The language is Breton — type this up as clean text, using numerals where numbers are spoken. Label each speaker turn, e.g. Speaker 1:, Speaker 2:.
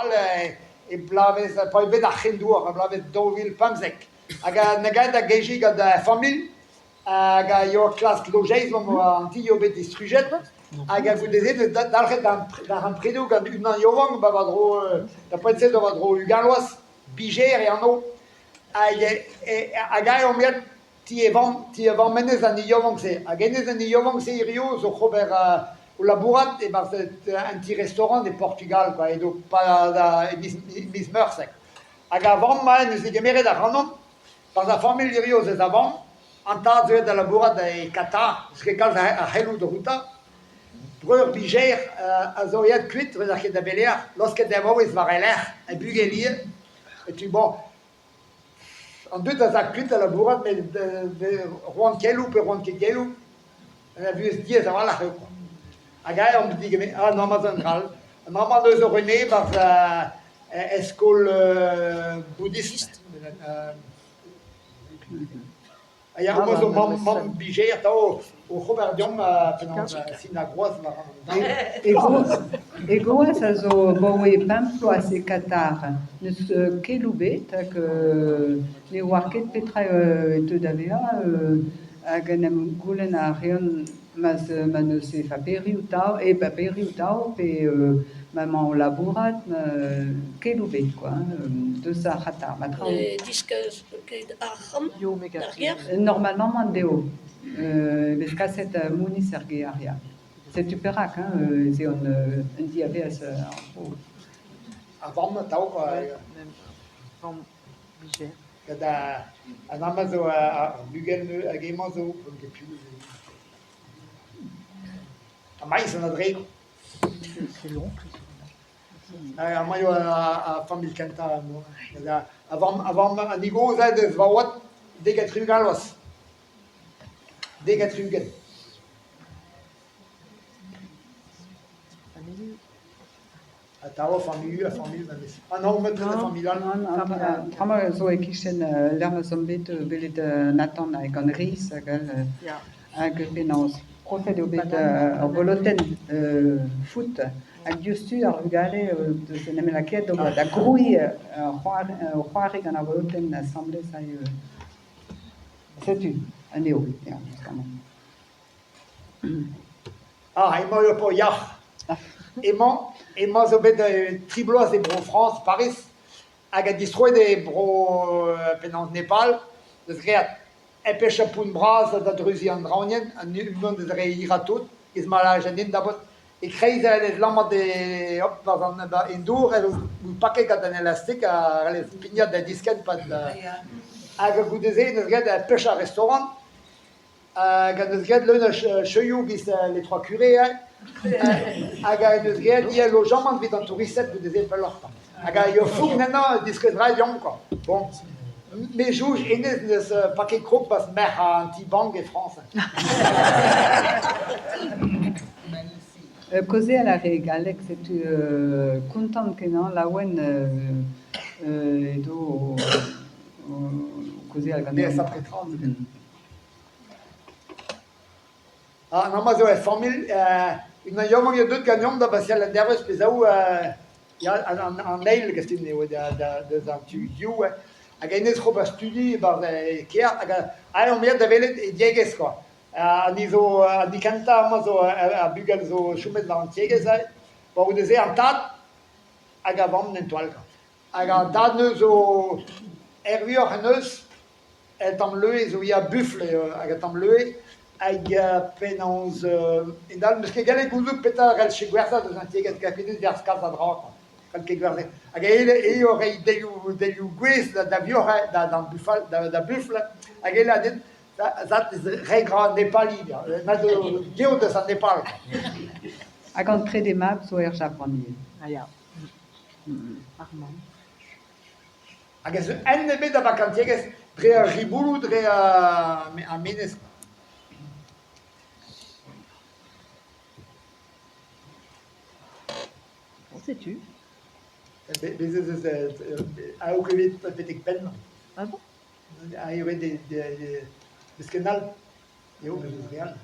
Speaker 1: Nepal e bloavezh pa eo bet ar c'hren-douar er bloavezh 2015 hag na gaet da gejiñ gant e familh hag a yoa klask lojeiz gant an ti eo bet distrujet hag goude-se 'deus dalc'het darempredoù gant unan yaouank 'ba war-dro da poent-se 'ba war-dro ugent vloaz, Bijer e anv hag hag eñ omp aet ti e vamm, ti e vamm hennezh an hini yaouank-se. Hag hennezh an hini yaouank-se hiziv zo oc'h ober o labourat e-barzh un ti-restaurant e Portugal kwa, edo e miz Meurzh. Hag ar vamm-mañ en deus degemeret ac'hanomp, barzh ar familh hiziv ez eus ar vamm, an tad zo aet da labourat e Katar, n'eus ket kalz a c'helloù d'ober. Breur Bijer a zo aet kuit, dre ar ket da belec'h, laosket da vaouez war e lerc'h, ha bugel ivez. Setu bon, An dud a za kuit da labourat met roan keloù pe roan ket keloù, un vuhez diaes a-walc'h eo kwa. Hag aet omp digemer ah non ma zo un dra all. Maman eus René 'barzh e skol boudist. Ha ya, homañ zo mamm, mamm Bijer atav oc'h ober deomp penaos sin ar groaz war an daol.
Speaker 2: E goaz a zo abaoe pemp bloaz e Katar. N'eus keloù bet hag ne oar ket petra e teu da vezañ hag en em goulenn a reont ma n'eus e paperioù tav, e paperioù tav pe ma emañ o labourat, keloù bet kwa, deus ar C'hatar. Ma traoù.
Speaker 3: Ket arc'hant d'ar gêr?
Speaker 2: Normalement deo. E vez kaset mouniz er gêr, ya. Setu perak hein, ez eo un diavaez ar vro.
Speaker 1: Ar vamm atav kwa.
Speaker 4: Vamm vije.
Speaker 1: Gant an amañ zo ar bugel hag hemañ zo gant piv. Ha maiz an adreg.
Speaker 4: C'est long.
Speaker 1: Amañ eo ar familh kentañ. A vamm an gozh aet eus va oad 70 vloaz. 70. Atav familh ha familh memes. Ah non, met a familh all.
Speaker 2: Tra zo e-kichen lec'h ma 'z omp bet welet Nathan gant Rhys hag all hag penaos profet eo bet ur volotenn foot Hag diouzhtu ar vugale deus en em lakaet d'ober da grouiñ ur c'hoari gant ar volotenn asambles hag setu anezho ya justement.
Speaker 1: Ah, emañ ur paotr yac'h. Emañ emañ zo bet tri bloaz e Bro-Frañs, Pariz, hag ha distroet e Bro penaos Nepal, deus graet hep pount bras da dreuziñ an draoñienn, an unan deus re hirañ tout, ez ma lârjent an den da baotr. E-kreiz e lammat e hop war an dour evel paket gant an elastik a c'hallez pignat da diskenn 'pad hag goude-se 'neus graet pech ar restaurant hag en deus graet leun a cheuioù 'giz les trois curés hag en deus graet ivez lojamant evit an touristed goude-se pelloc'h hag a yo fourn ennañ diskouez ra deomp quoi. Bon me soñj hennezh 'neus paket krog 'barzh merc'h an ti-bank e Frañs.
Speaker 2: Kaozeal a rae galleg, setu kontant-kenañ, laouen edo o kaozeal ganeomp.
Speaker 1: Ah, amañ zo ur familh, unan yaouank eo deuet ganeomp da baseal an dervezh pe zaou ya, an eil gastin eo deus an tu hiziv hag hennezh oc'h ober studi e-barzh e kêr hag aet omp da welet e diegezh kwa. An hini zo an hini kentañ amañ zo ar bugel zo chomet war an tiegezh aze. Bon goude-se an tad hag ar vamm n'en toal kwa. Hag an tad neuze zo hervioc'h en deus un tamm leue zo ya bufl eo hag un tamm leue hag penaos e-dal 'meus ket gallet gouzout petra a c'hallje gwerzhañ deus an tiegezh gant berzh kalz a dra kwa. C'hall ket gwerzhañ. Hag eo reiñ delioù delioù gouez da vioc'h da d'an bufal da bufl hag e lâr din Re gra Nepali, ma zo geot eus an Nepal.
Speaker 2: Hag an trede mab zo er Japan ivez.
Speaker 4: Ah ya. Ar mamm.
Speaker 1: Hag ez eus hent ebet da vakantiegezh dre ar ribouloù, dre ar menez.
Speaker 4: Bon, setu.
Speaker 1: Bez' ez eus a-raok ebet betek penn.
Speaker 4: Ah bon?
Speaker 1: Eo deus ken all eo deus re all.